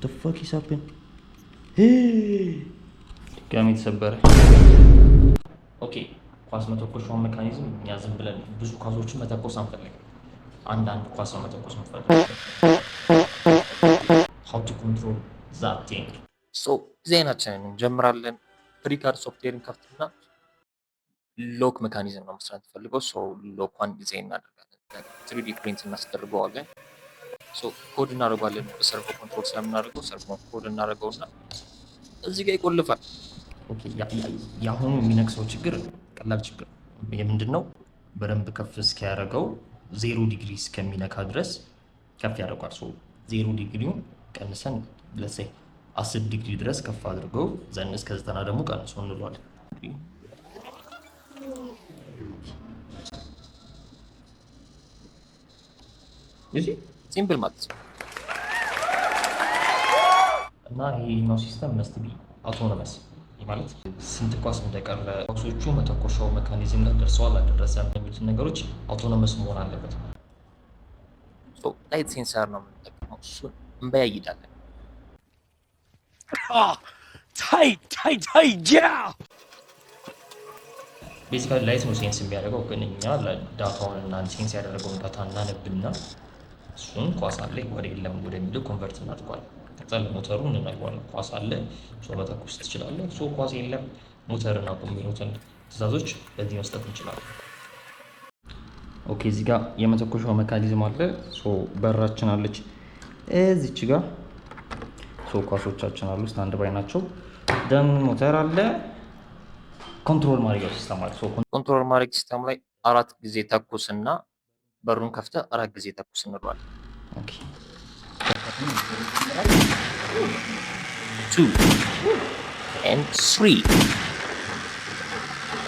The fuck is happening? ድጋሚ ተሰበረ። Okay፣ ኳስ መተኮሻውን mechanism እኛ ዝም ብለን ብዙ ኳሶችን መተኮስ አንፈልግም። አንዳንድ ኳስ ነው መተኮስ እንፈልግ። How to control that thing? So ዲዛይናችንን እንጀምራለን። FreeCAD software ን ከፍትና lock mechanism ነው መስራት ፈልገው፣ so lock ኳን design እናደርጋለን። 3D print እናስደርገዋለን። ኮድ እናደርገዋለን። በ servo control ስለምናደርገው servo code እናደርገውና እዚህ ጋር ይቆልፋል። የአሁኑ የሚነክሰው ችግር ቀላል ችግር የምንድን ነው? በደንብ ከፍ እስኪያደርገው 0 ዲግሪ እስከሚነካ ድረስ ከፍ ያደርጓል። 0 ዲግሪውን ቀንሰን let's say 10 ዲግሪ ድረስ ከፍ አድርገው then እስከ 90 ደግሞ ቀንሶ እንለዋለን። Simple ማለት ነው። እና ይሄኛው system must be autonomous ማለት ስንት ኳስ እንደቀረ፣ ኳሶቹ መተኮሻው mechanism ጋር ደርሰዋል አልደረሰም የሚሉትን ነገሮች autonomous መሆን አለበት። Light sensor ነው የምንጠቀመው፣ እሱን እንበያይዳለን። Tight, tight, tight, yeah! Basically light ነው sense የሚያደርገው፣ ግን እኛ data ውን እና sense ያደረገውን data እናነብና እሱን ኳስ አለ ወደ የለም ወደሚለው convert እናድርገዋለን። ከዛ ለሞተሩ እንነግረዋለን። ኳስ አለ፣ so መተኮስ ትችላለህ። So ኳስ የለም፣ ሞተርን አቁም የሚሉትን ትእዛዞች በዚህ መስጠት እንችላለን። Okay፣ እዚህ ጋር የመተኮሻው mechanism አለ። So በራችን አለች እዚች ጋር። So ኳሶቻችን አሉ፣ stand by ናቸው። Then ሞተር አለ። Control ማድረጊያው system አለ። Control ማድረግ system ላይ አራት ጊዜ ተኩስና በሩን ከፍተ አራት ጊዜ ተኩስ እንለዋለን። Okay, two and three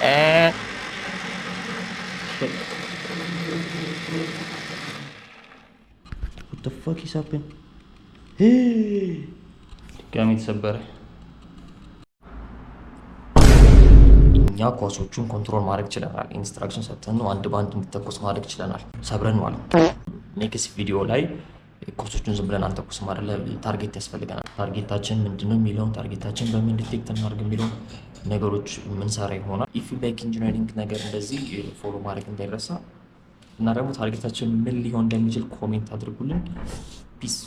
and Shit. What the fuck is happening? ድጋሚ ተሰበረ። እኛ ኳሶቹን control ማድረግ ችለናል። Instruction ሰጥተን ነው አንድ በአንድ እንዲተኮስ ማድረግ ችለናል። ሰብረን ማለት ነው። Next ቪዲዮ ላይ ኳሶቹን ዝም ብለን አንተኩስም አይደለ? Target ያስፈልገናል። Target ኣችን ምንድነው የሚለውን፣ target ኣችን በምን detect እናድርግ የሚለውን ነገሮች የምንሰራ ይሆናል። If like engineering ነገር እንደዚህ follow ማድረግ እንዳይረሳ እና ደግሞ target ኣችን ምን ሊሆን እንደሚችል comment አድርጉልን። Peace.